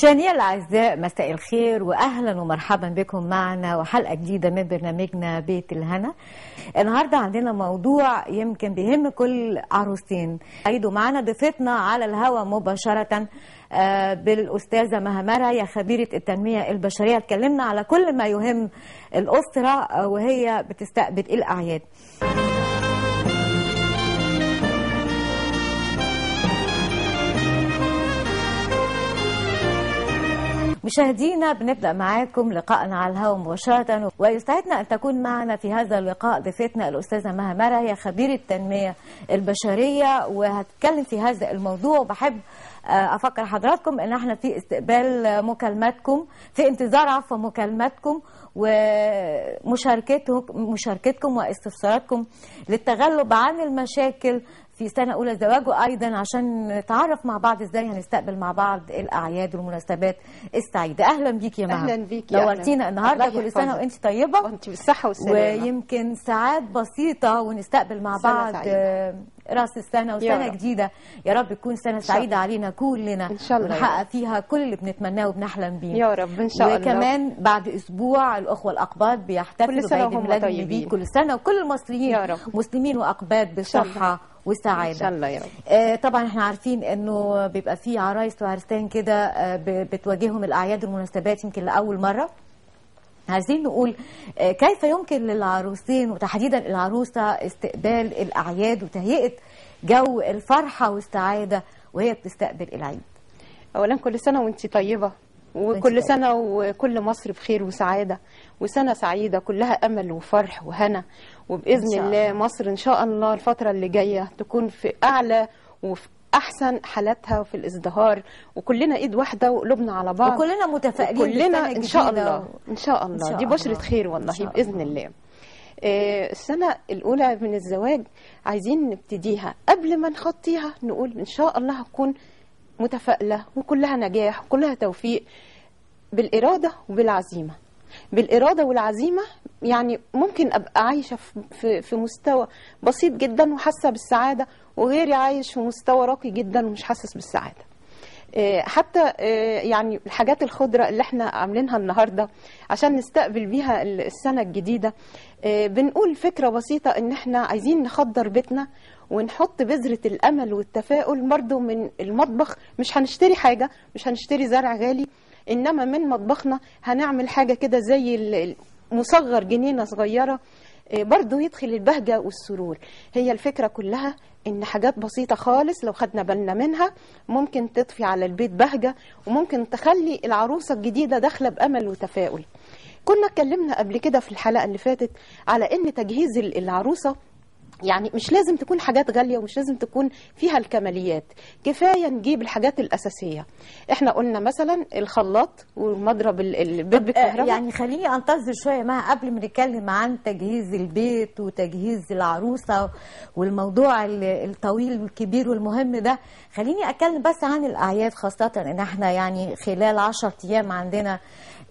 مشاهدينا الأعزاء، مساء الخير وأهلا ومرحبا بكم معنا وحلقة جديدة من برنامجنا بيت الهنا. النهاردة عندنا موضوع يمكن بيهم كل عروستين. عيدوا معنا ضيفتنا على الهواء مباشرة بالأستاذة مها مرعي، خبيرة التنمية البشرية. اتكلمنا على كل ما يهم الأسرة وهي بتستقبل الأعياد. مشاهدينا، بنبدأ معاكم لقاءنا على الهواء مباشرة، ويسعدنا أن تكون معنا في هذا اللقاء ضيفتنا الأستاذة مها مرعي، خبيرة التنمية البشرية، وهتكلم في هذا الموضوع. وبحب أفكر حضراتكم أن احنا في استقبال مكالماتكم، في انتظار عفوا مكالماتكم ومشاركتكم واستفساراتكم للتغلب عن المشاكل في سنة أولى زواج، وأيضا عشان نتعرف مع بعض إزاي هنستقبل مع بعض الأعياد والمناسبات السعيدة. أهلا بيك يا مها. أهلا بيك، نورتينا النهاردة. كل سنة وأنت طيبة. وأنت بالصحة والسلامة. ويمكن ساعات بسيطة ونستقبل مع بعض رأس السنة وسنة جديدة. يا رب تكون سنة سعيدة علينا كلنا، إن شاء الله، ونحقق فيها كل اللي بنتمناه وبنحلم بيه يا رب إن شاء الله. وكمان بعد أسبوع الأخوة الأقباط بيحتفلوا بعيد الميلاد النبي. كل سنة وكل المصريين يا رب مسلمين وأقباط بصحة وسعادة إن شاء الله يا رب. طبعا احنا عارفين انه بيبقى في عرايس وعرسان كده بتواجههم الاعياد والمناسبات يمكن لاول مرة. عايزين نقول كيف يمكن للعروسين وتحديدا العروسة استقبال الاعياد وتهيئه جو الفرحة والسعادة وهي بتستقبل العيد؟ اولا كل سنة وانت طيبة، وكل سنة وكل مصر بخير وسعادة، وسنة سعيدة كلها أمل وفرح وهنا، وبإذن الله مصر إن شاء الله الفترة اللي جاية تكون في أعلى وفي أحسن حالاتها وفي الازدهار، وكلنا إيد واحدة وقلوبنا على بعض، وكلنا متفائلين، كلنا إن شاء الله. إن شاء الله دي بشرة خير والله بإذن الله. السنة الأولى من الزواج عايزين نبتديها قبل ما نخطيها، نقول إن شاء الله هتكون متفائلة وكلها نجاح وكلها توفيق بالإرادة وبالعزيمة. بالإرادة والعزيمة يعني ممكن أبقى عايشة في مستوى بسيط جدا وحاسة بالسعادة، وغيري عايش في مستوى راقي جدا ومش حاسس بالسعادة. حتى يعني الحاجات الخضرة اللي احنا عاملينها النهاردة عشان نستقبل بيها السنة الجديدة، بنقول فكرة بسيطة ان احنا عايزين نخضر بيتنا ونحط بذرة الأمل والتفاؤل برضو من المطبخ. مش هنشتري حاجة، مش هنشتري زرع غالي، إنما من مطبخنا هنعمل حاجة كده زي مصغر جنينة صغيرة برضو يدخل البهجة والسرور. هي الفكرة كلها إن حاجات بسيطة خالص لو خدنا بالنا منها ممكن تطفي على البيت بهجة، وممكن تخلي العروسة الجديدة داخلة بأمل وتفاؤل. كنا اتكلمنا قبل كده في الحلقة اللي فاتت على إن تجهيز العروسة يعني مش لازم تكون حاجات غالية ومش لازم تكون فيها الكماليات، كفاية نجيب الحاجات الأساسية. احنا قلنا مثلا الخلاط والمضرب البيت بالكهرباء. يعني خليني انتظر شوية مع قبل ما نتكلم عن تجهيز البيت وتجهيز العروسة والموضوع الطويل والكبير والمهم ده، خليني اتكلم بس عن الأعياد، خاصة ان احنا يعني خلال 10 أيام عندنا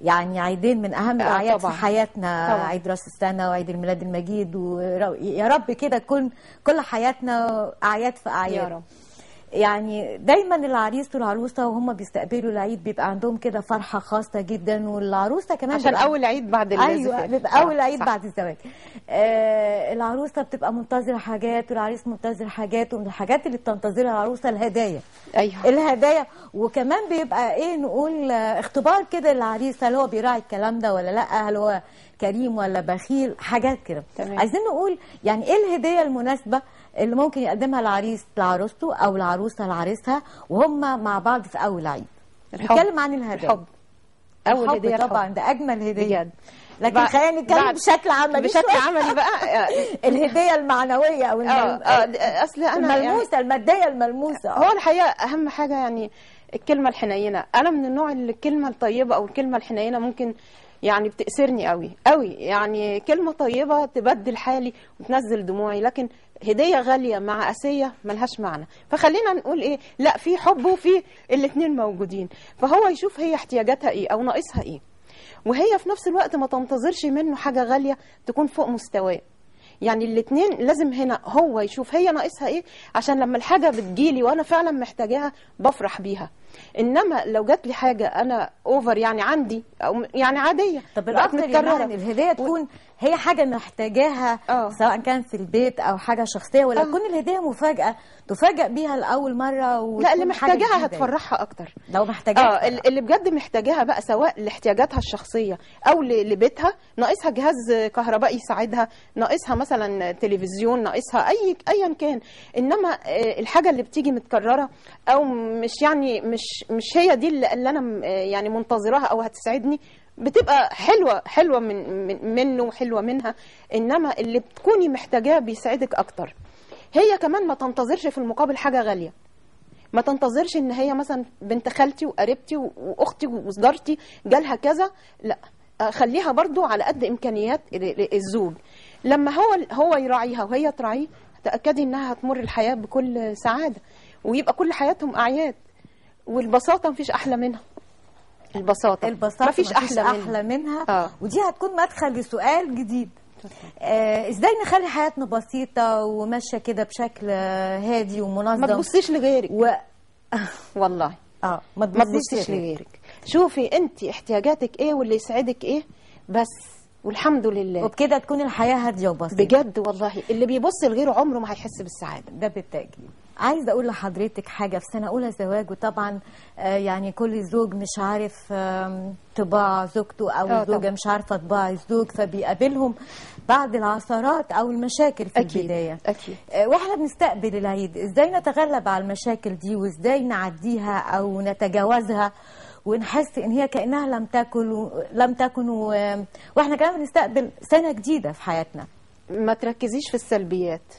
يعني عيدين من أهم الأعياد في حياتنا، طبعا. عيد رأس السنة وعيد الميلاد المجيد، ويا رب كده تكون كل حياتنا أعياد في أعياد يا رب. يعني دايما العريس والعروسة وهم بيستقبلوا العيد بيبقى عندهم كده فرحة خاصة جدا، والعروسة كمان عشان أول عيد بعد الزواج. أيوة، بيبقى أول عيد بعد الزواج. العروسة بتبقى منتظرة حاجات والعريس منتظر حاجات، ومن الحاجات اللي بتنتظرها العروسة الهدايا. أيوة، الهدايا. وكمان بيبقى إيه نقول اختبار كده للعريس، هل هو بيراعي الكلام ده ولا لأ، هل هو كريم ولا بخيل، حاجات كده. عايزين نقول يعني إيه الهدية المناسبة اللي ممكن يقدمها العريس لعروسته او العروسة لعريسها وهم مع بعض في اول عيد؟ نتكلم عن الهدايا. الحب اول هديه طبعا، ده اجمل هديه بجد. لكن خلينا نتكلم بشكل عملي، بشكل عملي بقى. الهدية المعنوية او اصل انا الملموسة، يعني المادية الملموسة. هو الحقيقة اهم حاجة يعني الكلمة الحنينه. انا من النوع اللي الكلمة الطيبة او الكلمة الحنينه ممكن يعني بتأثرني قوي قوي، يعني كلمة طيبة تبدل حالي وتنزل دموعي، لكن هدية غالية مع قاسية ملهاش معنى. فخلينا نقول ايه، لا في حب وفي الاتنين موجودين، فهو يشوف هي احتياجاتها ايه او ناقصها ايه، وهي في نفس الوقت ما تنتظرش منه حاجة غالية تكون فوق مستواه. يعني الاثنين لازم هنا هو يشوف هي ناقصها ايه، عشان لما الحاجة بتجيلي وانا فعلا محتاجاها بفرح بيها. انما لو جات لي حاجة انا over يعني عندي او يعني عادية. طب الافضل يعني الهدية تكون هي حاجة محتاجاها سواء كان في البيت او حاجة شخصية، ولا تكون الهدية مفاجاة تفاجئ بيها لاول مرة؟ لا، اللي محتاجاها هتفرحها اكتر لو محتاجاها. اللي بجد محتاجاها بقى، سواء لاحتياجاتها الشخصية او لبيتها، ناقصها جهاز كهربائي يساعدها، ناقصها مثلا تلفزيون، ناقصها ايا كان. انما الحاجة اللي بتيجي متكررة او مش يعني مش هي دي اللي انا يعني منتظراها او هتسعدني، بتبقى حلوة حلوة من منه وحلوه منها. انما اللي بتكوني محتاجاه بيسعدك اكتر. هي كمان ما تنتظرش في المقابل حاجة غالية، ما تنتظرش ان هي مثلا بنت خالتي وقريبتي واختي وجارتي جالها كذا، لا، خليها برضو على قد امكانيات الزوج. لما هو يراعيها وهي تراعيه، تاكدي انها هتمر الحياة بكل سعادة، ويبقى كل حياتهم اعياد. والبساطه مفيش احلى منها. البساطة مفيش احلى منها. ودي هتكون مدخل لسؤال جديد. ازاي نخلي حياتنا بسيطة وماشية كده بشكل هادي ومنظم؟ ما تبصيش لغيرك والله ما تبصيش لغيرك. شوفي انت احتياجاتك ايه واللي يسعدك ايه بس، والحمد لله، وبكده تكون الحياة هادية وبسيطة بجد والله. اللي بيبص لغيره عمره ما هيحس بالسعادة، ده بالتاكيد. عايزه اقول لحضرتك حاجة، في سنة اولى زواج، وطبعا يعني كل زوج مش عارف طباع زوجته او الزوجة مش عارفه طباع الزوج، فبيقابلهم بعض العثرات او المشاكل في البداية. اكيد. واحنا بنستقبل العيد، ازاي نتغلب على المشاكل دي وازاي نعديها او نتجاوزها ونحس ان هي كانها لم تكن واحنا كمان بنستقبل سنة جديدة في حياتنا؟ ما تركزيش في السلبيات،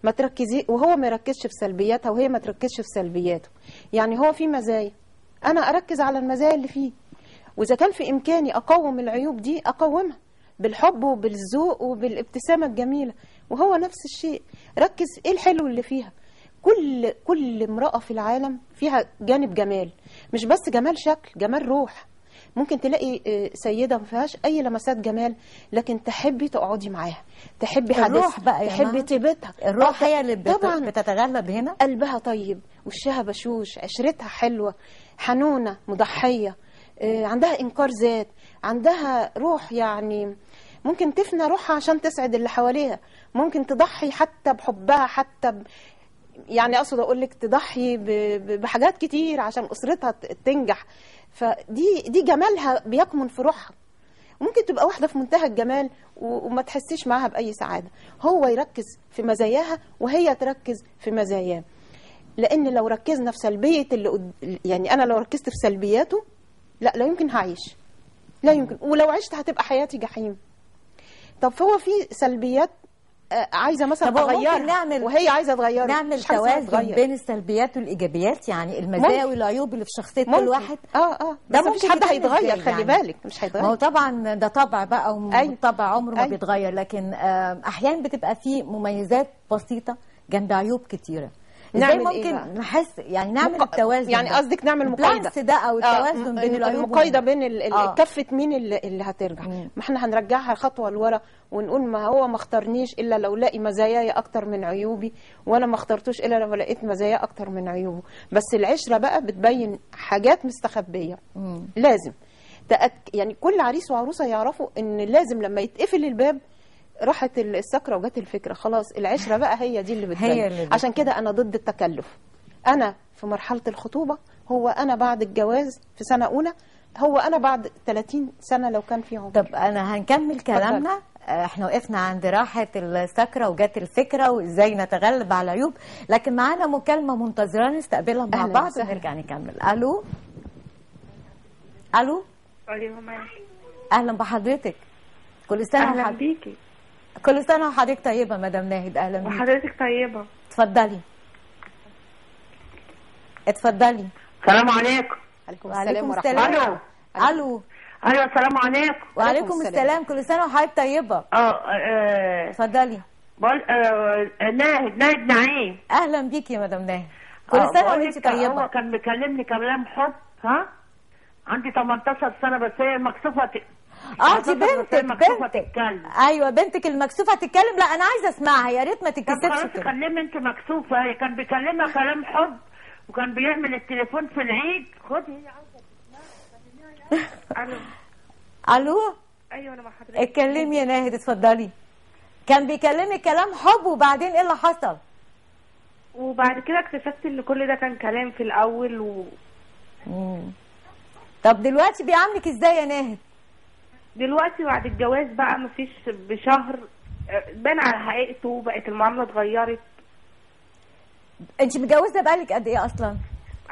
ما تركزي، وهو ما يركزش في سلبياتها وهي ما تركزش في سلبياته. يعني هو في مزايا، انا اركز على المزايا اللي فيه، واذا كان في امكاني اقوم العيوب دي اقومها بالحب وبالذوق وبالابتسامه الجميلة، وهو نفس الشيء. ركز ايه الحلو اللي فيها. كل امراة في العالم فيها جانب جمال، مش بس جمال شكل، جمال روح. ممكن تلاقي سيده ما فيهاش اي لمسات جمال، لكن تحبي تقعدي معاها، تحبي الروح بقى، تحبي طيبتها. الروح هي اللي بتتغلب هنا. قلبها طيب، وشها بشوش، عشرتها حلوة، حنونه، مضحيه، عندها انكار ذات، عندها روح، يعني ممكن تفنى روحها عشان تسعد اللي حواليها، ممكن تضحي حتى بحبها، حتى يعني اقصد اقول لك تضحي بحاجات كتير عشان اسرتها تنجح. فدي جمالها بيكمن في روحها. ممكن تبقى واحدة في منتهى الجمال وما تحسيش معاها باي سعادة. هو يركز في مزاياها وهي تركز في مزاياه، لان لو ركزنا في سلبية اللي يعني انا لو ركزت في سلبياته لا يمكن هعيش، لا يمكن، ولو عشت هتبقى حياتي جحيم. طب هو في سلبيات عايزه مثلا اغيرها وهي عايزه تغيرها، نعمل توازن بين السلبيات والايجابيات، يعني المزايا والعيوب اللي في شخصية كل واحد. ده مش حد هيتغير، خلي يعني بالك مش هيتغير. ما هو طبعا ده طبع بقى، وطبع عمره ما بيتغير، لكن احيانا بتبقى فيه مميزات بسيطة جنب عيوب كتيرة. ازاي ممكن إيه نحس يعني نعمل التوازن؟ يعني قصدك نعمل مقايضه ده او التوازن بين العيوب، المقايضة بين كفه مين اللي هترجع. ما احنا هنرجعها خطوة لورا ونقول ما هو ما اختارنيش الا لو لاقي مزاياي اكتر من عيوبي، وانا ما اخترتوش الا لو لقيت مزايا اكتر من عيوبه. بس العشرة بقى بتبين حاجات مستخبيه. لازم يعني كل عريس وعروسه يعرفوا ان لازم لما يتقفل الباب راحت السكرة وجت الفكرة، خلاص العشرة بقى هي دي اللي بتبين. عشان كده انا ضد التكلف. انا في مرحلة الخطوبة، هو انا بعد الجواز في سنة اولى، هو انا بعد 30 سنة لو كان في عمر. طب انا هنكمل كلامنا. احنا وقفنا عند راحة السكرة وجت الفكرة وازاي نتغلب على العيوب، لكن معانا مكالمة منتظره نستقبلها مع بعض ونرجع نكمل. الو. الو. اهلا بحضرتك. كل سنة اهلا بيكي. كل سنة وحضرتك طيبة مدام ناهد. اهلا بيكي. وحضرتك طيبة. اتفضلي اتفضلي. السلام عليكم. وعليكم السلام. الو. الو. ايوه السلام عليكم. وعليكم السلام. كل سنة وحضرتك طيبة. اتفضلي. بقول ناهد نعيم. اهلا بيكي يا مدام ناهد. كل سنة وانت طيبة. هو كان بيكلمني كلام حب، ها، عندي 18 سنة بس هي مكسوفه دي بنتك. بنتك. ايوه بنتك المكسوفه تتكلم. لا انا عايزه اسمعها، يا ريت ما تتكسفش. خلاص كلمي انت مكسوفه. هي كان بيكلمها كلام حب وكان بيعمل التليفون في العيد. خدي هي عاوزه تسمعي. الو. الو. ايوه انا مع حضرتك. اتكلمي يا ناهد، اتفضلي. كان بيكلمك كلام حب وبعدين ايه اللي حصل؟ وبعد كده اكتشفت ان كل ده كان كلام في الاول طب دلوقتي بيعاملك ازاي يا ناهد؟ دلوقتي بعد الجواز بقى مفيش بشهر بان على حقيقته، وبقت المعاملة اتغيرت. انت متجوزة بقالك قد ايه اصلا؟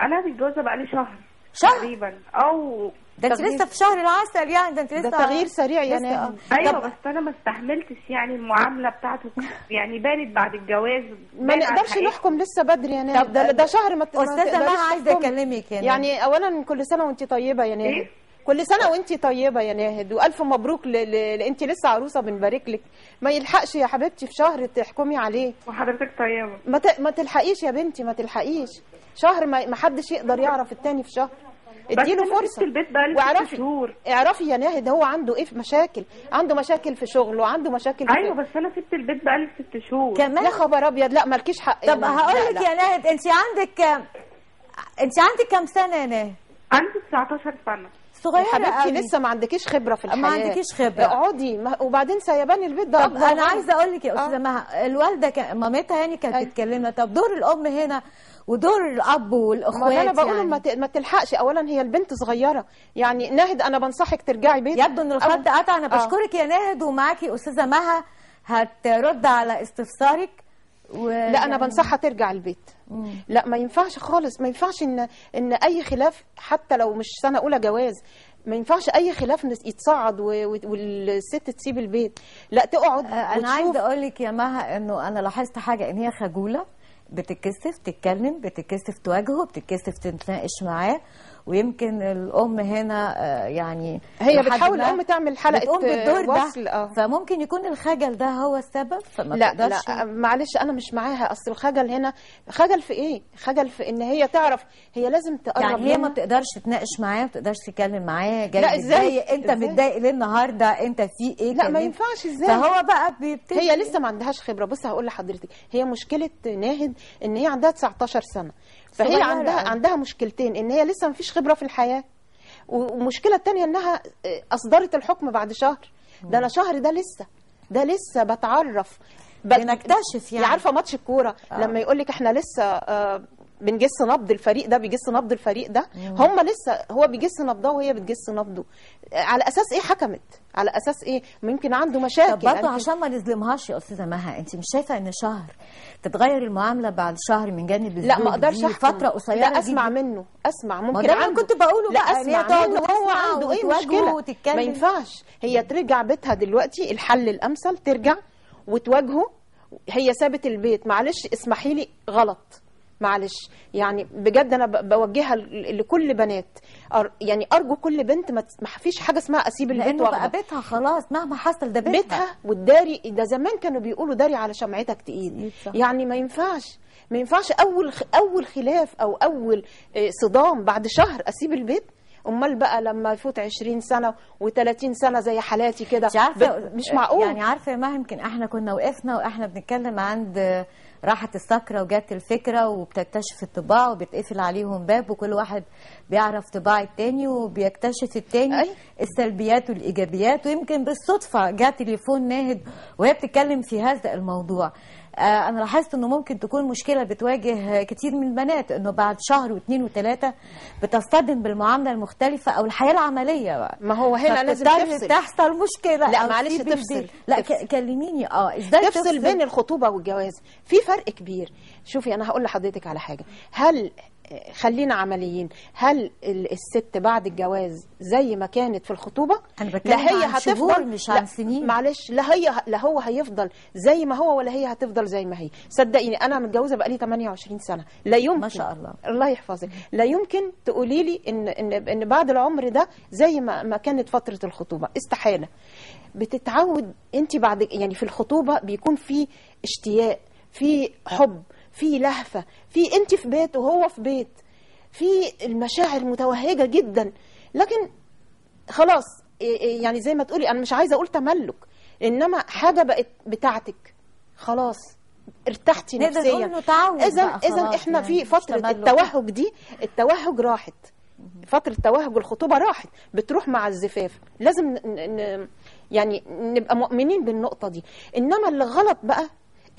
انا متجوزة بقالي شهر تقريبا. او ده انت لسه في شهر العسل يعني، ده انت لسه، ده تغيير سريع يا ناهد. ايوه بس انا ما استحملتش يعني المعاملة بتاعته، يعني بانت بعد الجواز. ما نقدرش نحكم لسه بدري يا ناهد، ده شهر. ما استاذه مها عايزه اكلمك يا ناهد. يعني اولا كل سنة وانت طيبة يا ناهد. إيه؟ كل سنة وانت طيبة يا ناهد، والف مبروك انت لسه عروسه، بنبارك لك. ما يلحقش يا حبيبتي في شهر تحكمي عليه. وحضرتك طيبة. ما تلحقيش يا بنتي، ما تلحقيش شهر، ما حدش يقدر يعرف التاني في شهر. اديله فرصة. البيت بقى واعرفي شهور. اعرفي يا ناهد هو عنده ايه في مشاكل، عنده مشاكل في شغله، وعنده مشاكل في ايوه بس انا سبت البيت بقى لي 6 شهور كمان. يا خبر ابيض، لا مالكيش حق. طب هقول لك يا ناهد، انت عندك كام سنة يا ناهد؟ عندي 19 سنة. صغيرة حبيبتي، لسه ما عندكيش خبره في الحياة، ما عندكيش خبره. اقعدي وبعدين سيبان البيت ده. طب انا عايزه اقول لك يا استاذه مها، الوالدة مامتها يعني كانت بتكلمنا. طب دور الام هنا ودور الاب والاخوات، ما انا بقول يعني ما تلحقش. اولا هي البنت صغيرة يعني. ناهد انا بنصحك ترجعي بيتك. يبدو ان الخط قطع. انا بشكرك يا ناهد، ومعاكي استاذه مها هترد على استفسارك. لا انا بنصحها ترجع البيت. لا ما ينفعش خالص، ما ينفعش ان اي خلاف حتى لو مش سنة اولى جواز، ما ينفعش اي خلاف يتصاعد والست تسيب البيت. لا تقعد. انا عايزه اقول لك يا مها انه انا لاحظت حاجة، ان هي خجولة، بتتكسف تتكلم، بتتكسف تواجهه، بتتكسف تتناقش معاه. ويمكن الام هنا يعني هي بتحاول الام تعمل حلقة بالدور ده، فممكن يكون الخجل ده هو السبب. فما لا تقدرش. لا معلش انا مش معاها. اصل الخجل هنا خجل في ايه؟ خجل في ان هي تعرف هي لازم تقرب، يعني هي ما بتقدرش تتناقش معاه، ما بتقدرش تتكلم معاه. جاي لا ازاي انت متضايق ليه النهارده؟ انت في ايه؟ لا ما ينفعش ازاي؟ فهو بقى بيبتدي. هي لسه ما عندهاش خبره. بص هقول لحضرتك، هي مشكلة ناهد ان هي عندها 19 سنة، فهي عندها مشكلتين، ان هي لسه ما فيش خبره في الحياة، والمشكلة الثانية انها اصدرت الحكم بعد شهر. ده انا شهر ده لسه بتعرف، بنكتشف يعني. عارفه ماتش الكورة لما يقول لك احنا لسه بنجس نبض الفريق ده، بيجس نبض الفريق ده، هم لسه هو بيجس نبضه وهي بتجس نبضه. على اساس ايه حكمت؟ على اساس ايه؟ ممكن عنده مشاكل. طب برضه عشان ما نظلمهاش يا استاذه مها، انت مش شايفه ان شهر تتغير المعاملة بعد شهر من جانب الزوج؟ لا ما اقدرش احكم فترة قصيرة. لا اسمع منه، اسمع ممكن ده عنده. كنت بقوله لا اسمع منه هو عنده ايه مشكلة. ما ينفعش هي ترجع بيتها دلوقتي. الحل الامثل ترجع وتواجهه. هي سابت البيت، معلش اسمحي لي غلط، معلش يعني بجد انا بوجهها لكل بنات، يعني ارجو كل بنت ما فيش حاجة اسمها اسيب البيت، لانه بقى بيتها خلاص مهما حصل ده بيتها. والداري ده زمان كانوا بيقولوا داري على شمعتك تقيل، يعني ما ينفعش، ما ينفعش اول خلاف او اول صدام بعد شهر اسيب البيت. امال بقى لما يفوت 20 سنة و30 سنة زي حالاتي كده، مش معقول يعني. عارفه يا مها، يمكن احنا كنا وقفنا واحنا بنتكلم عند راحت السكرة وجات الفكرة، وبتكتشف الطباع وبتقفل عليهم باب، وكل واحد بيعرف طباع التاني وبيكتشف التاني السلبيات والايجابيات. ويمكن بالصدفة جات تليفون ناهد وهي بتتكلم في هذا الموضوع. انا لاحظت انه ممكن تكون مشكلة بتواجه كتير من البنات، انه بعد شهر واثنين وثلاثة بتصطدم بالمعامله المختلفة او الحياة العملية بقى. ما هو هنا لازم تفصل، تحصل مشكلة. لا معلش تفصل. لا كلميني ازاي تفصل بين الخطوبة والجواز؟ في فرق كبير. شوفي انا هقول لحضرتك على حاجة، هل خلينا عمليين، هل الست بعد الجواز زي ما كانت في الخطوبة؟ انا بتكلم لا هي عن هتفضل مش عن سنين. معلش، لا هي لا هو هيفضل زي ما هو ولا هي هتفضل زي ما هي. صدقيني انا متجوزة بقالي 28 سنة، لا يمكن، ما شاء الله الله يحفظك، لا يمكن تقولي لي ان ان ان بعد العمر ده زي ما كانت فترة الخطوبة، استحالة. بتتعود انت بعد، يعني في الخطوبة بيكون في اشتياق، في حب، في لهفة، في انت في بيت وهو في بيت، في المشاعر متوهجة جدا. لكن خلاص يعني زي ما تقولي، انا مش عايزة اقول تملك، انما حاجة بقت بتاعتك خلاص. ارتحتي نفسيا. اذا احنا يعني في فترة التوهج دي، التوهج راحت، فترة توهج الخطوبة راحت، بتروح مع الزفاف. لازم يعني نبقى مؤمنين بالنقطة دي. انما اللي غلط بقى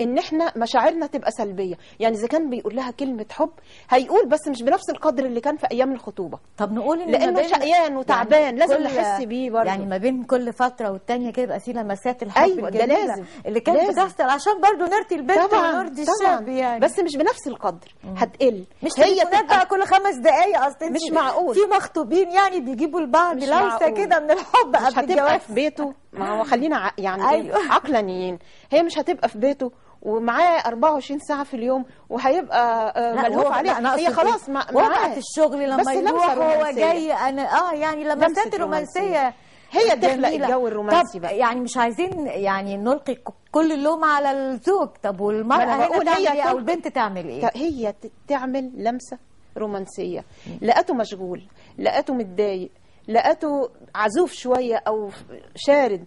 ان احنا مشاعرنا تبقى سلبية، يعني اذا كان بيقول لها كلمة حب هيقول، بس مش بنفس القدر اللي كان في ايام الخطوبة. طب نقول ان لانه شقيان وتعبان، يعني لازم نحس بيه برضه، يعني ما بين كل فترة والتانية كده يبقى في لمسات الحب. أيوة ده لازم اللي كانت بتحصل عشان برضه نرضي البنت ونرضي الشاب يعني، بس مش بنفس القدر. هتقل، مش هي تبقى كل 5 دقائق، اصل مش معقول في مخطوبين يعني بيجيبوا لبعض لمسه كده من الحب قبل الجواز. هتبقى في بيته، ما هو خلينا يعني أيوة. عقلانيين، هي مش هتبقى في بيته ومعاه 24 ساعة في اليوم وهيبقى ملهوف عليه، هي خلاص معاه في الشغل لما يروح هو جاي انا يعني لمسات الرومانسية هي تخلق الجو الرومانسي بقى. يعني مش عايزين يعني نلقي كل اللوم على الزوج. طب والمرأة هنا تعمل ايه او البنت تعمل ايه؟ هي تعمل لمسة رومانسية. لقته مشغول، لقته متضايق، لقته عزوف شوية او شارد.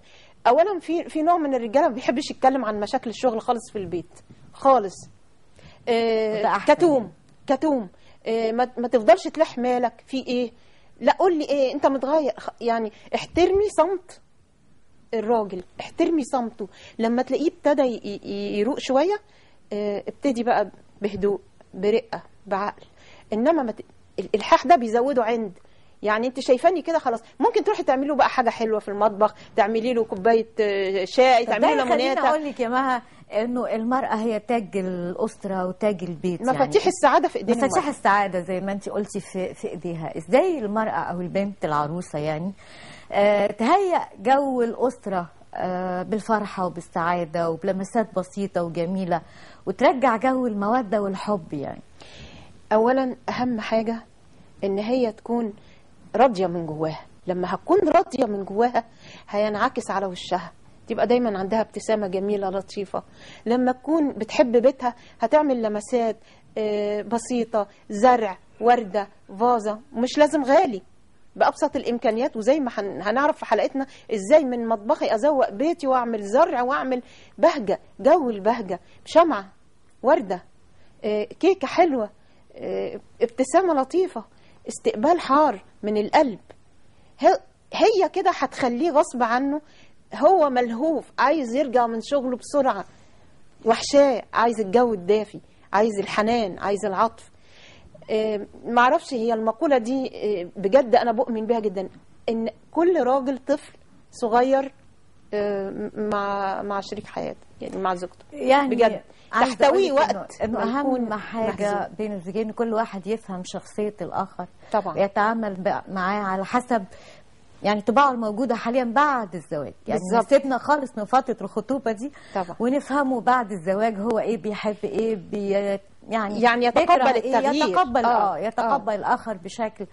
اولا في نوع من الرجالة ما بيحبش يتكلم عن مشاكل الشغل خالص في البيت خالص، كتوم كتوم، ما تفضلش تلح مالك في ايه، لا قول لي ايه انت متغير. يعني احترمي صمت الراجل، احترمي صمته. لما تلاقيه ابتدى يروق شوية، ابتدي بقى بهدوء برقه بعقل. انما الالحاح ده بيزوده عند، يعني انت شايفاني كده خلاص، ممكن تروحي تعملي له بقى حاجة حلوة في المطبخ، تعملي له كوباية شاي، تعملي له ليموناته. خليني اقول لك يا مها انه المراة هي تاج الاسرة وتاج البيت، مفاتيح يعني السعادة في ايديها، مفاتيح السعادة زي ما انت قلتي في ايديها. ازاي المراة او البنت العروسة يعني تهيئ جو الاسرة بالفرحه وبالسعاده وبلمسات بسيطة وجميلة، وترجع جو المودة والحب؟ يعني اولا اهم حاجة ان هي تكون راضية من جواها. لما هتكون راضية من جواها هينعكس على وشها، تبقى دايما عندها ابتسامة جميلة لطيفة. لما تكون بتحب بيتها هتعمل لمسات بسيطة، زرع، ورده، فازة، مش لازم غالي، بابسط الامكانيات. وزي ما هنعرف في حلقتنا ازاي من مطبخي ازوق بيتي واعمل زرع واعمل بهجة، جو البهجة، شمعة، ورده، كيكة حلوة، ابتسامة لطيفة، استقبال حار من القلب. هي كده هتخليه غصب عنه هو ملهوف، عايز يرجع من شغله بسرعة، وحشاه، عايز الجو الدافي، عايز الحنان، عايز العطف. معرفش هي المقولة دي بجد أنا بؤمن بيها جدا، إن كل راجل طفل صغير مع شريك حياته، يعني مع زوجته، يعني بجد تحتويه وقت. انه اهم حاجة بين الزوجين كل واحد يفهم شخصية الاخر طبعا، ويتعامل معاه على حسب يعني طباعه الموجودة حاليا بعد الزواج. يعني سيبنا خالص من فترة الخطوبة دي طبعا، ونفهمه بعد الزواج هو ايه بيحب، ايه يعني يتقبل التغيير، يتقبل يتقبل الاخر بشكل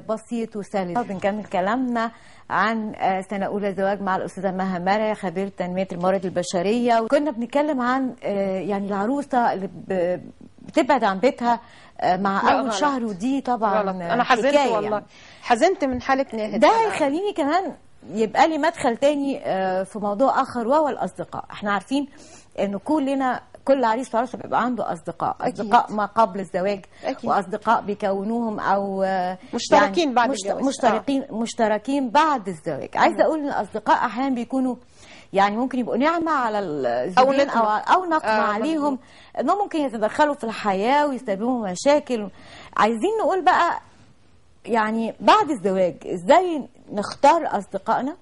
بسيط وسلس. بنكمل كلامنا عن سنة اولى زواج مع الاستاذة مها مرعي، خبيرة تنمية الموارد البشرية. وكنا بنتكلم عن يعني العروسة اللي بتبعد عن بيتها مع اول شهر، ودي طبعا غلط. انا حزنت والله يعني. حزنت من حاله ناهد. ده هيخليني كمان يبقى لي مدخل تاني في موضوع اخر، وهو الاصدقاء. احنا عارفين ان كلنا كل عريس وعروسه بيبقى عنده اصدقاء، اصدقاء ما قبل الزواج، أكيد. واصدقاء بيكونوهم او مشتركين يعني بعد الجواز، مشتركين بعد الزواج. عايزه اقول ان الاصدقاء احيانا بيكونوا يعني ممكن يبقوا نعمه على الزوجين او نقمه عليهم، انهم ممكن يتدخلوا في الحياة ويسببوا مشاكل. عايزين نقول بقى يعني بعد الزواج ازاي نختار اصدقائنا،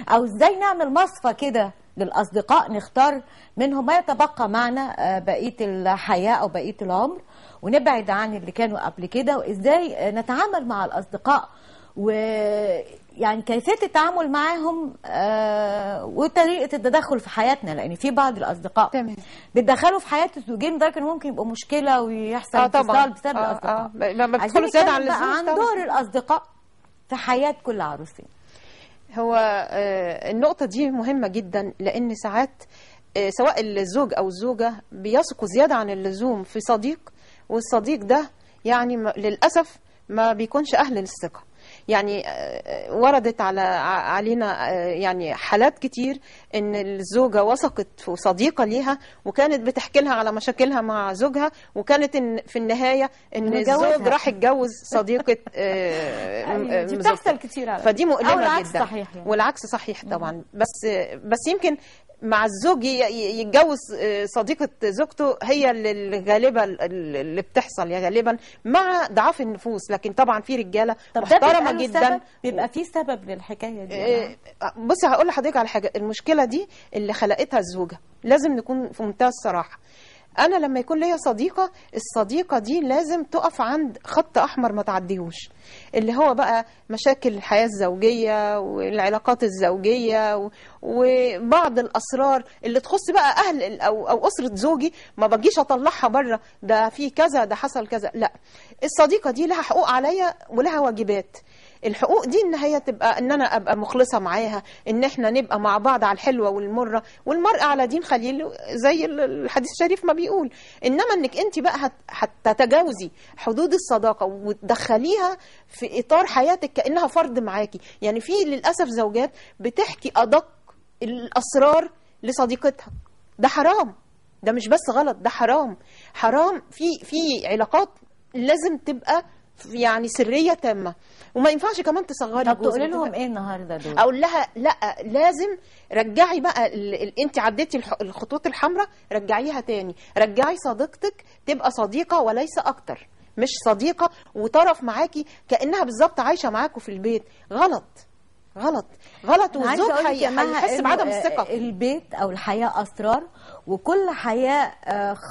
او ازاي نعمل مصفى كده للأصدقاء نختار منهم ما يتبقى معنا بقية الحياة أو بقية العمر، ونبعد عن اللي كانوا قبل كده، وإزاي نتعامل مع الأصدقاء، ويعني كيفية التعامل معاهم وطريقة التدخل في حياتنا، لأن في بعض الأصدقاء بيتدخلوا في حياة الزوجين لدرجة إن ممكن يبقوا مشكلة ويحصل انفصال بسبب الأصدقاء. لما بيدخلوا زيادة عن اللزوم. عن دور الأصدقاء في حياة كل عروسين. هو النقطة دي مهمة جدا، لأن ساعات سواء الزوج أو الزوجة بيثقوا زيادة عن اللزوم في صديق، والصديق ده يعني للأسف ما بيكونش أهل للثقة. يعني وردت علينا يعني حالات كتير ان الزوجة وثقت في صديقه ليها وكانت بتحكي لها على مشاكلها مع زوجها، وكانت إن في النهاية ان الزوج راح يتجوز صديقه. دي بتحصل كتير على فدي مؤلمة جدا. صحيح يعني. والعكس صحيح طبعا. بس يمكن مع الزوج يتجوز صديقة زوجته هي الغالبة اللي بتحصل يا غالبا مع ضعاف النفوس، لكن طبعا في رجالة محترمة جدا. بيبقى في سبب للحكاية دي. بصي هقول لحضرتك على حاجة، المشكلة دي اللي خلقتها الزوجة، لازم نكون في منتهى الصراحة. أنا لما يكون ليا صديقة، الصديقة دي لازم تقف عند خط أحمر ما تعديهوش، اللي هو بقى مشاكل الحياة الزوجية والعلاقات الزوجية وبعض الأسرار اللي تخص بقى أهل أو أسرة زوجي، ما بجيش أطلعها بره، ده في كذا ده حصل كذا. لا، الصديقة دي لها حقوق عليا ولها واجبات. الحقوق دي ان هي تبقى ان انا ابقى مخلصة معاها، ان احنا نبقى مع بعض على الحلوة والمرة، والمرأة على دين خليل زي الحديث الشريف ما بيقول. انما انك انت بقى هتتجاوزي حدود الصداقة وتدخليها في اطار حياتك كانها فرد معاكي. يعني في للاسف زوجات بتحكي ادق الاسرار لصديقتها، ده حرام، ده مش بس غلط، ده حرام. حرام في علاقات لازم تبقى يعني سرية تامة، وما ينفعش كمان تصغري. طب تقولي لهم ايه النهارده دول؟ اقول لها لا، لازم رجعي بقى انت عديتي الخطوط الحمراء، رجعيها تاني، رجعي صديقتك تبقى صديقه وليس اكتر، مش صديقه وطرف معاكي كانها بالظبط عايشه معاكوا في البيت. غلط غلط غلط، والزوج هيحس بعدم الثقة. البيت او الحياة اسرار، وكل حياة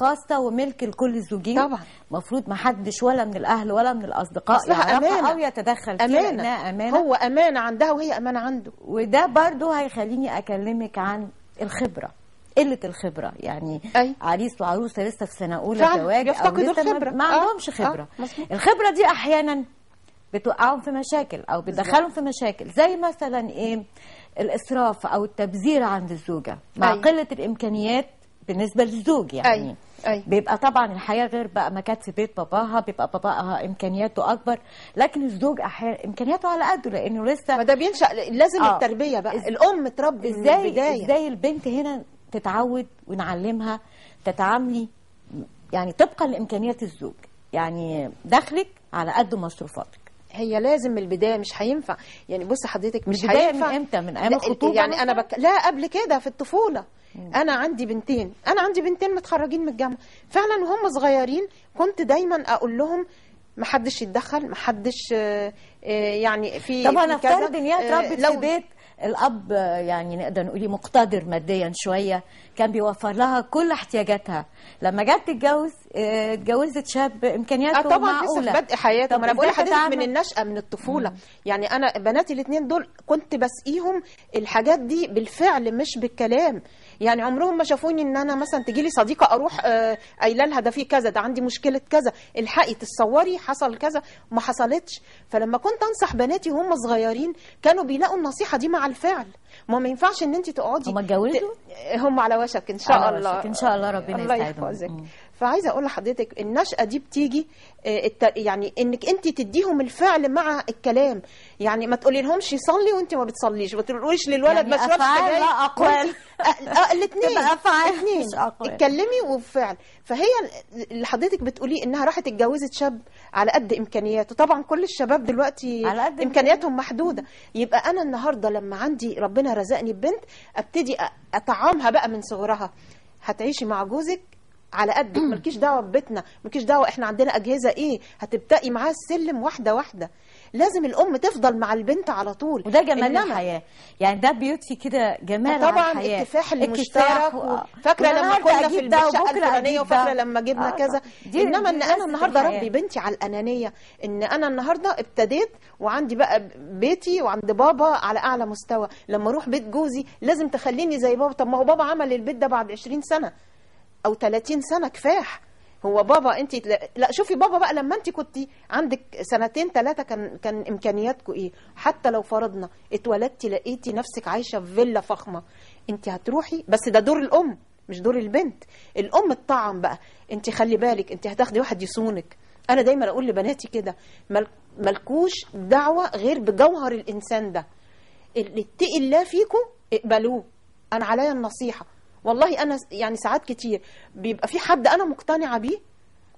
خاصة وملك لكل الزوجين. طبعا المفروض ما حدش ولا من الاهل ولا من الاصدقاء يعرفها او يتدخل فيها، لانها امانه. هو امانه عندها وهي امانه عنده. وده برضو هيخليني اكلمك عن الخبرة، قلة الخبرة. يعني أي. عريس وعروسه لسه في سنة اولى زواج، او لسه ما عندهمش خبره. الخبرة دي احيانا بتوقعهم في مشاكل او بتدخلهم في مشاكل، زي مثلا ايه؟ الاسراف او التبذير عند الزوجة مع قلة الامكانيات بالنسبة للزوج. يعني أي. بيبقى طبعا الحياة غير بقى ما كانت في بيت باباها، بيبقى باباها امكانياته اكبر، لكن الزوج احيانا امكانياته على قده لانه لسه. ما ده بينشأ لازم التربية بقى، الام تربي من البداية. ازاي البنت هنا تتعود ونعلمها تتعاملي يعني طبقا لامكانيات الزوج، يعني دخلك على قد مصروفاتك. هي لازم من البداية، مش هينفع يعني. بص حضرتك مش هينفع. من امتى؟ من ايام الخطوبة يعني انا لا قبل كده في الطفولة. انا عندي بنتين، متخرجين من الجامعة فعلا، وهم صغيرين كنت دايما اقول لهم ما حدش يتدخل، ما حدش يعني في. طب انا افترض ان هي اتربت في بيت الاب يعني نقدر نقول مقتدر ماديا شوية، كان بيوفر لها كل احتياجاتها. لما جت تتجوز اتجوزت شاب امكانياته طبعا معقولة، لسه في بدء حياته. ما انا بقول لحضرتك من النشأة، من الطفولة. يعني انا بناتي الاثنين دول كنت بسقيهم الحاجات دي بالفعل مش بالكلام. يعني عمرهم ما شافوني ان انا مثلا تجي لي صديقه اروح قايله لها ده في كذا، ده عندي مشكلة كذا، الحقي تتصوري حصل كذا، ما حصلتش. فلما كنت انصح بناتي وهم صغيرين كانوا بيلاقوا النصيحة دي مع الفعل. ما ينفعش ان انت تقعدي. هم اتجوزوا؟ هم على وشك ان شاء الله. ان شاء الله ربنا يسعدهم. فعايزه اقول لحضرتك النشأة دي بتيجي يعني انك انت تديهم الفعل مع الكلام. يعني ما تقولي لهمش صلي وانت ما بتصليش، ما تقوليش للولد يعني ما تشربش سجاير. لا اقوال. الاثنين افعال مش اقوال. اتكلمي وفعل. فهي اللي حضرتك بتقوليه انها راحت اتجوزت شاب على قد امكانياته. طبعا كل الشباب دلوقتي على قد امكانياتهم محدودة. يبقى انا النهارده لما عندي ربنا رزقني ببنت ابتدي اطعمها بقى من صغرها. هتعيشي مع جوزك على قدك، مالكيش دعوه ببيتنا، مالكيش دعوه احنا عندنا اجهزة ايه، هتبداي معاه السلم واحدة واحدة. لازم الام تفضل مع البنت على طول، وده جمال الحياة. يعني ده بيضفي كده جمال طبعا على الحياة. الكفاح المشترك فاكره لما كنا في الشقة الفلانية، وفاكره لما جبنا كذا. انما ان انا النهارده اربي بنتي على الانانية، ان انا النهارده ابتديت وعندي بقى بيتي وعند بابا على اعلى مستوى، لما اروح بيت جوزي لازم تخليني زي بابا. طب ما هو بابا عمل البيت ده بعد 20 سنة او 30 سنة كفاح. هو بابا انت لا شوفي بابا بقى لما انت كنت عندك سنتين ثلاثة كان امكانياتكم ايه؟ حتى لو فرضنا اتولدتي لقيتي نفسك عايشه في فيلا فخمة، انت هتروحي. بس ده دور الام مش دور البنت. الام تطعم بقى، انت خلي بالك انت هتاخدي واحد يصونك. انا دايما اقول لبناتي كده، ملكوش دعوه غير بجوهر الانسان ده، اللي اتقي الله فيكم اقبلوه. انا عليا النصيحة والله. انا يعني ساعات كتير بيبقى في حد انا مقتنعة بيه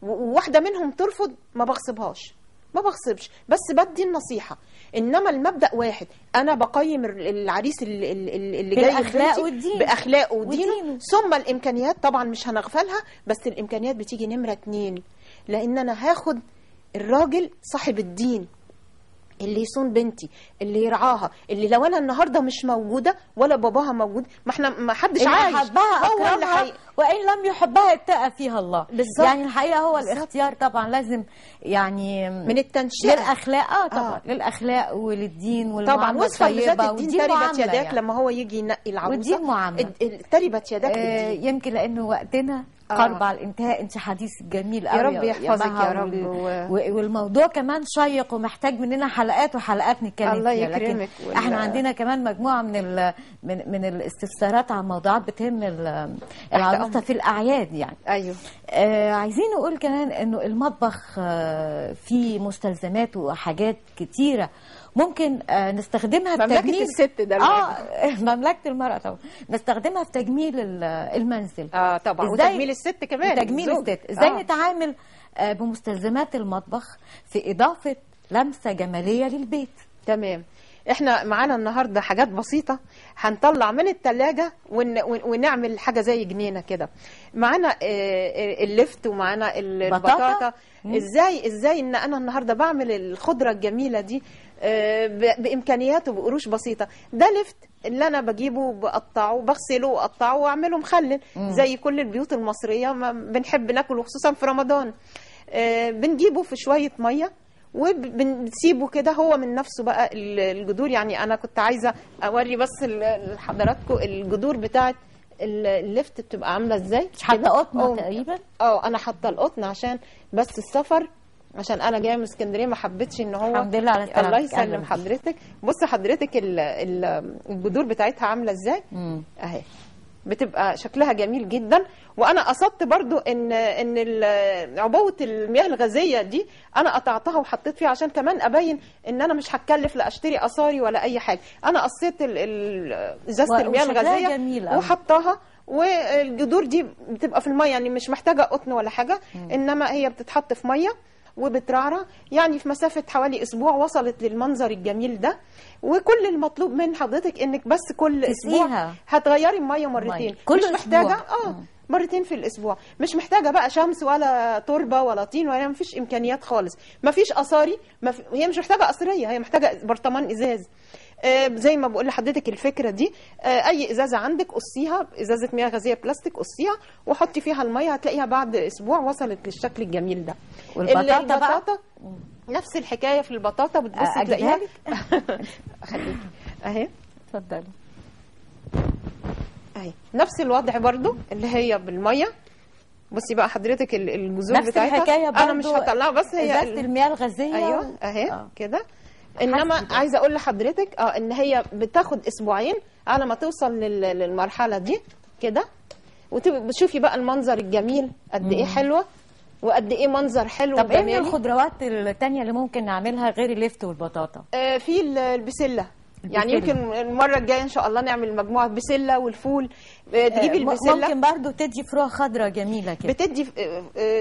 وواحدة منهم ترفض، ما بغصبهاش، ما بغصبش، بس بدي النصيحة. انما المبدا واحد، انا بقيم العريس اللي جاي بالاخلاق والدين، باخلاقه ودينه، ثم الامكانيات طبعا مش هنغفلها، بس الامكانيات بتيجي نمره 2، لان انا هاخد الراجل صاحب الدين اللي يصون بنتي، اللي يرعاها، اللي لو انا النهارده مش موجودة ولا باباها موجود، ما احنا ما حدش عايش، حبها هو اللي وان لم يحبها اتقى فيها الله. بالظبط. يعني الحقيقة هو بالزبط. الاختيار طبعا لازم يعني من التنشئه للاخلاق، طبعا للاخلاق وللدين والمعاملة طبعا. وصفا بذات الدين تربت يداك، يعني لما هو يجي ينقي العروسة والدين معاملة، تربت يداك بالدين. يمكن لانه وقتنا قرب على الانتهاء. انت حديث جميل قوي، يا رب يحفظك يا رب، والموضوع كمان شيق ومحتاج مننا حلقات وحلقات نتكلم الله فيها. يكرمك. لكن احنا عندنا كمان مجموعة من من الاستفسارات عن موضوعات بتهم العروسة في الاعياد يعني. ايوه. عايزين نقول كمان انه المطبخ فيه مستلزمات وحاجات كتيرة ممكن نستخدمها في تجميل مملكة الست ده، مملكة المرأة طبعا، نستخدمها في تجميل المنزل. طبعا، وتجميل الست كمان، تجميل الست. ازاي نتعامل بمستلزمات المطبخ في إضافة لمسة جمالية للبيت؟ تمام. احنا معانا النهارده حاجات بسيطة هنطلع من الثلاجة ونعمل حاجة زي جنينة كده. معانا اللفت ومعانا البطاطا. ازاي ان انا النهارده بعمل الخضرة الجميلة دي بامكانيات وبقروش بسيطة. ده لفت اللي انا بجيبه بقطعه بغسله واقطعه واعمله مخلل زي كل البيوت المصرية ما بنحب ناكله، خصوصا في رمضان. بنجيبه في شوية مية وبنسيبه كده هو من نفسه بقى الجذور. يعني انا كنت عايزه اوري بس لحضراتكم الجذور بتاعه اللفت بتبقى عامله ازاي. حاطه قطن تقريبا. انا حاطه القطن عشان بس السفر، عشان انا جاية من اسكندرية ما حبيتش ان هو. الحمد لله على السلامة. الله يسلم حضرتك. بص حضرتك الجذور بتاعتها عامله ازاي اهي، بتبقى شكلها جميل جدا. وانا قصدت برضو ان عبوة المياه الغازية دي انا قطعتها وحطيت فيها عشان كمان ابين ان انا مش هتكلف لا اشتري قصاري ولا اي حاجة. انا قصيت ازازة المياه الغازية وحطاها، والجذور دي بتبقى في المية، يعني مش محتاجه قطن ولا حاجة، انما هي بتتحط في مية وبترعرع. يعني في مسافة حوالي أسبوع وصلت للمنظر الجميل ده. وكل المطلوب من حضرتك إنك بس كل أسبوع هتغيري المية مرتين، كل مش محتاجة مرتين في الأسبوع. مش محتاجة بقى شمس ولا تربة ولا طين ولا، مفيش إمكانيات خالص، مفيش قصاري، هي مش محتاجة قصرية، هي محتاجة برطمان إزاز. زي ما بقول لحضرتك الفكرة دي، اي ازازة عندك قصيها، ازازة مياه غازية بلاستيك قصيها وحطي فيها المية، هتلاقيها بعد اسبوع وصلت للشكل الجميل ده. والبطاطا بقى نفس الحكاية في البطاطا، بتبصي تلاقيها. خليكي اهي، اتفضلي. اهي نفس الوضع برضو اللي هي بالمية. بصي بقى حضرتك الجذور بتاعتها نفس الحكاية برضو، انا مش هطلعها، بس هي ازازة المياه الغازية. ايوه اهي كده. انما عايزه اقول لحضرتك ان هي بتاخد اسبوعين على ما توصل للمرحلة دي كده، وتشوفي بقى المنظر الجميل قد ايه حلوة وقد ايه منظر حلو. طب ايه من الخضروات الثانية اللي ممكن نعملها غير اللفت والبطاطا؟ في البسله. يعني يمكن المرة الجاية ان شاء الله نعمل مجموعة بسلة والفول. تجيبي البسله ممكن برضو تدي فروع خضراء جميلة كده، بتدي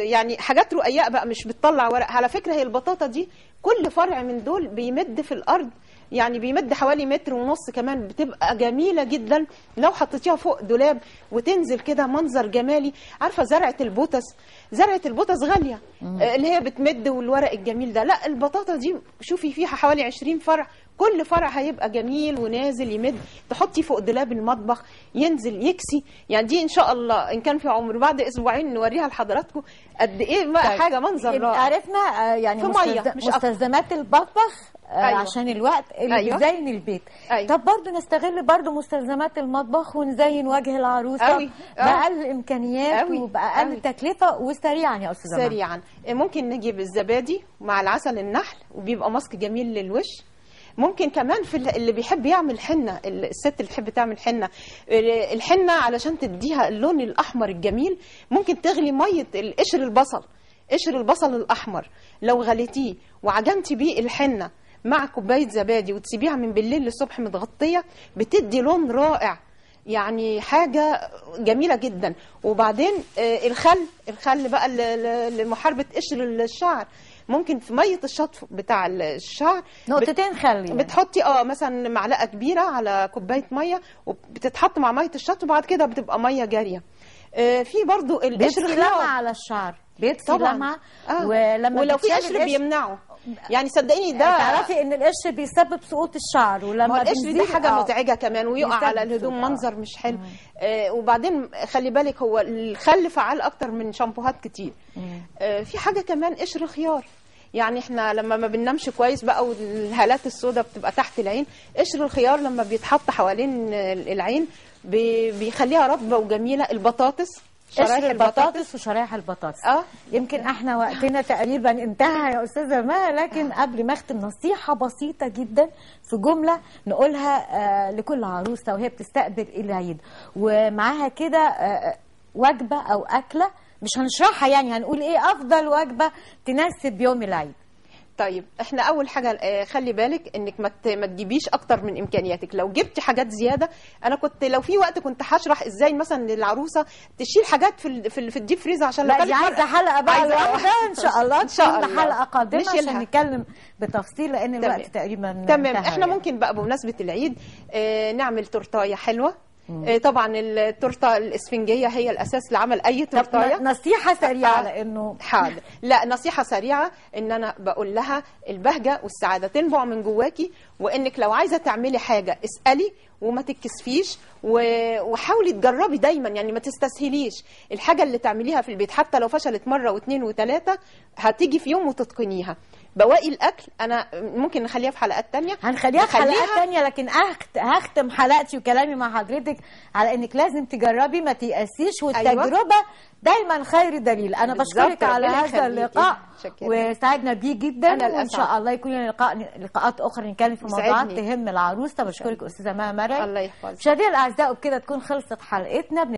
يعني حاجات رقيقه بقى، مش بتطلع ورق. على فكرة هي البطاطا دي كل فرع من دول بيمد في الارض، يعني بيمد حوالي 1.5 متر كمان، بتبقى جميلة جدا لو حطيتيها فوق دولاب وتنزل كده منظر جمالي. عارفه زرعه البوتس، زرعه البوتس غالية اللي هي بتمد والورق الجميل ده، لا البطاطا دي شوفي فيها حوالي 20 فرع، كل فرع هيبقى جميل ونازل يمد، تحطي فوق دولاب المطبخ ينزل يكسي. يعني دي ان شاء الله ان كان في عمر بعد اسبوعين نوريها لحضراتكم قد ايه بقى. طيب. حاجة منظر رائع. عرفنا يعني مستلزمات المطبخ. أيوة. عشان الوقت اللي أيوة. بتزين البيت. أيوة. طب برضو نستغل برضو مستلزمات المطبخ ونزين وجه العروسة باقل الامكانيات وباقل تكلفة وسريعا يا استاذه. سريعا ممكن نجيب الزبادي مع العسل النحل وبيبقى ماسك جميل للوش. ممكن كمان في اللي بيحب يعمل حنة، الست اللي بتحب تعمل حنة، الحنة علشان تديها اللون الاحمر الجميل ممكن تغلي مية القشر البصل، قشر البصل الاحمر لو غليتيه وعجنتي بيه الحنة مع كوباية زبادي وتسيبيها من بالليل للصبح متغطيه، بتدي لون رائع، يعني حاجة جميلة جدا. وبعدين الخل بقى لمحاربة قشر الشعر، ممكن في مية الشطف بتاع الشعر نقطتين خل يعني. بتحطي مثلا معلقه كبيرة على كوباية مية، وبتتحط مع مية الشطف، وبعد كده بتبقى مية جارية. في برضو القشر خيار على الشعر بيطفي لمعة. ولما ولو في قشر بيمنعه، يعني صدقيني ده تعرفي ان القشر بيسبب سقوط الشعر، ولما القشر دي حاجة مزعجة كمان، ويقع على الهدوم منظر مش حلو. وبعدين خلي بالك هو الخل فعال اكتر من شامبوهات كتير. في حاجة كمان قشر خيار، يعني احنا لما ما بننامش كويس بقى والهالات السوداء بتبقى تحت العين، قشر الخيار لما بيتحط حوالين العين بيخليها رطبه وجميلة. البطاطس، شرايح البطاطس وشرايح البطاطس. يمكن احنا وقتنا تقريبا انتهى يا استاذه مها، لكن قبل ما اختم نصيحة بسيطة جدا في جملة نقولها لكل عروسه وهي بتستقبل العيد، ومعاها كده وجبة او اكله مش هنشرحها، يعني هنقول ايه افضل وجبة تناسب يوم العيد. طيب احنا اول حاجة خلي بالك انك ما تجيبيش اكتر من امكانياتك. لو جبتي حاجات زيادة، انا كنت لو في وقت كنت هشرح ازاي مثلا للعروسه تشيل حاجات في ال deep freezer، عشان لو كانت عايزه حلقة بقى لوحدها ان شاء الله، ان شاء الله حلقة قادمة عشان نتكلم بتفصيل، لان الوقت تقريبا تمام. احنا ممكن بقى بمناسبة العيد نعمل تورتايه حلوة. طبعا التورتة الاسفنجيه هي الاساس لعمل اي تورتايه. نصيحة سريعة لانه حاضر. لا، نصيحة سريعة ان انا بقول لها البهجة والسعادة تنبع من جواكي، وانك لو عايزه تعملي حاجة اسالي وما تتكسفيش، وحاولي تجربي دايما، يعني ما تستسهليش الحاجة اللي تعمليها في البيت، حتى لو فشلت مرة واثنين وثلاثة هتيجي في يوم وتتقنيها. بواقي الاكل انا ممكن نخليها في حلقات تانية، هنخليها في حلقات تانية، لكن هختم حلقتي وكلامي مع حضرتك على انك لازم تجربي، ما تيأسيش، والتجربة دايما خير دليل. انا بشكرك على هذا اللقاء وسعدنا بيه جدا، وان شاء الله يكون لنا لقاءات اخرى نتكلم في موضوعات تهم العروسة. بشكرك استاذه مها مرعي، الله يحفظك. مشاهدينا الاعزاء، وبكده تكون خلصت حلقتنا.